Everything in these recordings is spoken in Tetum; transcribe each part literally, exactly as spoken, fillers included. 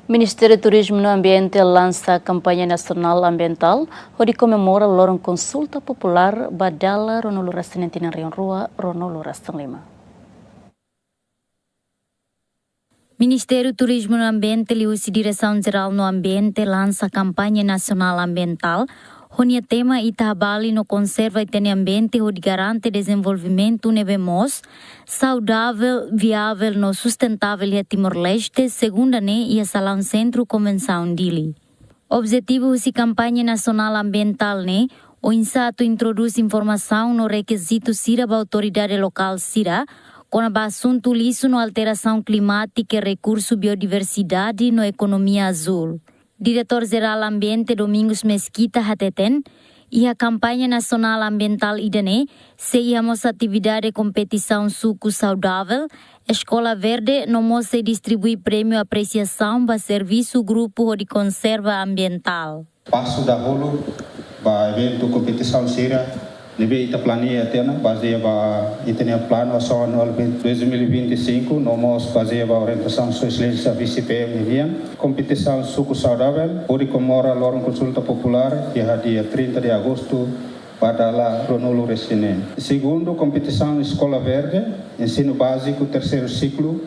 Ministériu Turizmu no Ambiente lansa kampaña nasionál ambientál hodi komemora loron konsulta populár ba dala ruanulu-resin-neen tinan rihun rua ruanulu-resin-lima. Ministériu Turizmu no Ambiente liuhusi Diresaun Jerál no Ambiente lansa kampaña nasionál ambientál ho nia tema Ita Habalin no Konserva Ita-nia Ambiente hodi garante dezenvolvimentu ne'ebé moos, saudavel, viavel no sustentável iha Timor-Leste, segunda ne'e iha Salaun Sentru Konvensaun Dili. Objetivu husi kampaña nasionál ambientál ne'e oinsá atu introdús informasaun no rekizitu sira ba autoridade lokál sira kona-ba asuntu lixu no alterasaun klimátika, rekursu biodiversidade no ekonomia azúl. Diretór Jerál Ambiente Domingos Mesquita hateten, iha kampaña nasionál ambientál ida-ne'e sei iha mós atividade kompetisaun suku saudavel, eskola verde no mós sei distribui prémiu apresiasaun ba servisu grupu hodi konserva ambientál. Pasu dahuluk ba eventu kompetisaun sira ne'ebé ita planeia tiha ona, bazeia ba ita-nia planu asaun anuál dois mil e vinte e cinco, no mós bazeia ba orientasaun Sua Exelénsia Vise-PM nian. Kompetisaun suku saudavel hodi komemora loron konsulta populár iha dia trinta de agosto ba dala ruanulu-resin-neen. Segundu, kompetisaun eskola verde, ensinu báziku terseiru siklu,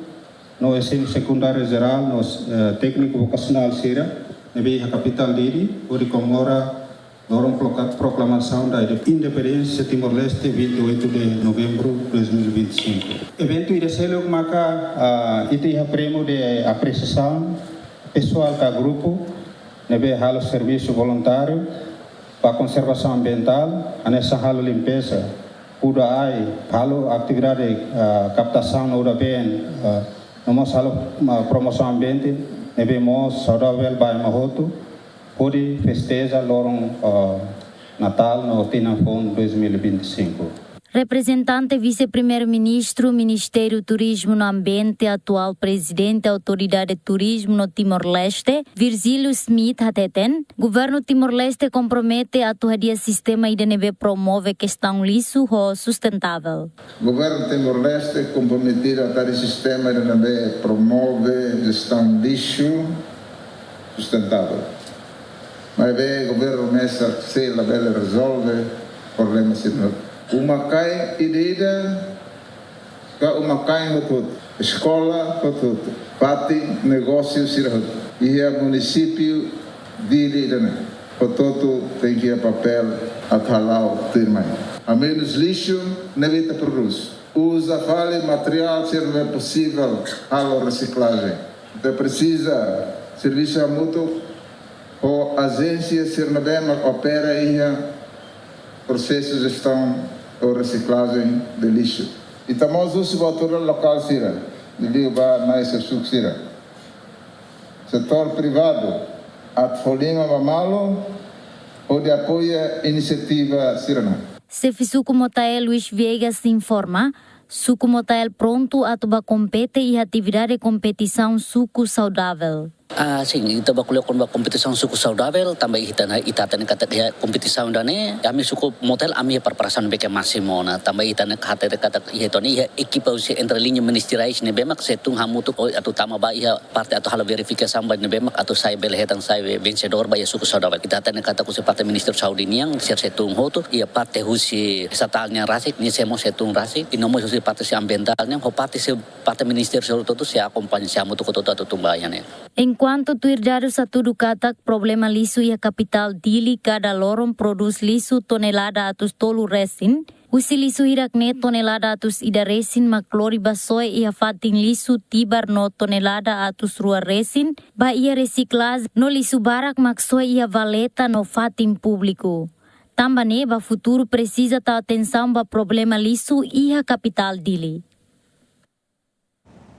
no ensinu sekundáriu jerál, no, eh, tékniku vokasionál sira ne'ebé iha kapitál Dili, hodi komemora loron proka-, proklamasaun da inde-, independénsia Timor-Leste, vinte e oito de novembro dois mil e vinte e cinco. Eventu ida seluk maka, ah, ita iha prémiu de apresiasaun pesoál ka grupu ne'ebé halo servisu voluntáriu ba konservasaun ambientál, hanesan halo limpeza, uda ai, halo atividade, ah, kaptasaun udan-been, ah, no mós halo, ah, promosaun ambiente ne'ebé moos, saudavel ba ema hotu, hodi festeja loron, ah, Natál no tinan foun dois mil e vinte e cinco. Reprezentante Vise-Primeiru-Ministru Ministériu Turizmu no Ambiente, atuál Prezidente Autoridade Turizmu no Timor-Leste, Virgílio Schmidt hateten, Governu Timor-Leste kompromete atu hadi'a sistema ida ne'ebé promove jestaun lixu ho sustentável. Governu Timor-Leste komprometidu atu hadi'a sistema ida ne'ebé promove jestaun lixu sustentável. Maibé governu mesak sei labele rezolve problema sira-ne'e. Uma-kain ida-idak ka uma-kain hotu-hotu, eskola hotu-hotu, fatin negósiu sira hotu iha munisípiu Dili ida-ne'e, hotu-hotu tenke iha papél atu hala'o tuirmai. Hamenus lixu ne'ebé ita prodús. Uza fali materiál sira ne'ebé posivel halo resiklajen. Ita presiza servisu hamutuk ho ajénsia sira ne'ebé mak opera iha prosesu jestaun ou resiklajen de lixu. Ita mós husu ba autoridade lokál sira, liuliu ba nai sira suku sira, setór privadu, atu fó liman ba malu hodi apoia inisiativa sira-ne'e. Xefe Suku Motael Luis Viegas informa, Suku Motael prontu atu bá kompete iha atividade kompetisaun suku saudavel. Ah, sin, ita bá ko'alia kona-ba kompetisaun suku saudavel, tanba ita-nia, ita hatene katak iha kompetisaun ida-ne'e, ami suku Motael ami iha preparasaun ne'ebé ke másimu ona, tanba ita-nia hatene katak iha ita-nia, iha ekipa husi entre linha ministeriais ne'ebé mak sei tun hamutuk atu tama ba iha parte atu halo verifikasaun ba ne'ebé mak atu sai bele hetan sai ve-, vensedór ba iha suku saudavel. Ita hatene katak husi parte Ministériu Saúde nian, sira sei tun hotu, iha parte husi estatál nian rasik, nia sei mós sei tun rasik, i no mós husi parte husi ambientál nian, ho parte husi parte ministériu sira hotu-hotu sei akompaña, sei hamutuk hotu-hotu atu tun ba iha ne'e. Enkuantu tuir dadus hatudu katak problema lixu iha kapitál Dili kada loron prodús lixu tonelada atus tolu resin, husi lixu hirak ne'e tonelada atus ida resin mak lori bá soe iha fatin lixu Tibar no tonelada atus rua resin bá iha resiklajen no lixu barak mak soe iha valeta no fatin públiku. Tanba ne'e ba futuru presiza tau atensaun ba problema lixu iha kapitál Dili.